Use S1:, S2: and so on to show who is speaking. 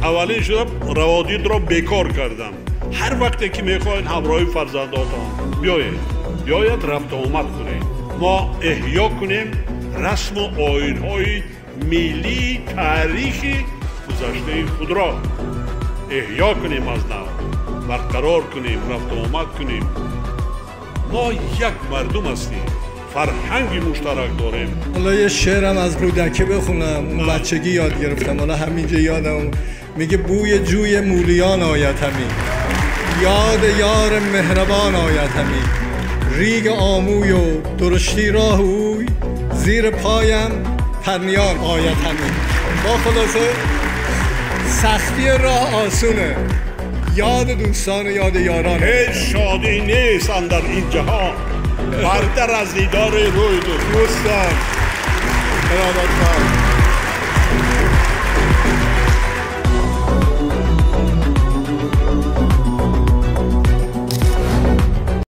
S1: Аввалин шуда раводидро бекор кардам. Ҳар вақте ки мехоҳед ҳамроҳи фарзандотон биёед, биёед рафту омад кунед. Мо эҳё кунем расму оинҳои миллии таърихи гузаштаи худро эҳё кунем, аз нав барқарор кунем, рафту омад кунем. Мо як мардум ҳастем, фарҳанги муштарак дорем.
S2: Ҳоло یه شعرم از رودکی بخونم، اون بچگی یاد گرفتم، حالا همینجا یادم میگه بوی جوی مولیان آید همی، یاد یار مهربان آید همی، ریگ آموی و درشتی راه اوی، زیر پایم پرنیان آید همی. با خلاصه سختی راه آسونه، یاد دوستان و یاد یاران.
S1: هیچ شادی نیست اندر این جهان برتر از دیدار روی دوست.
S2: دوستان، ارادتمند.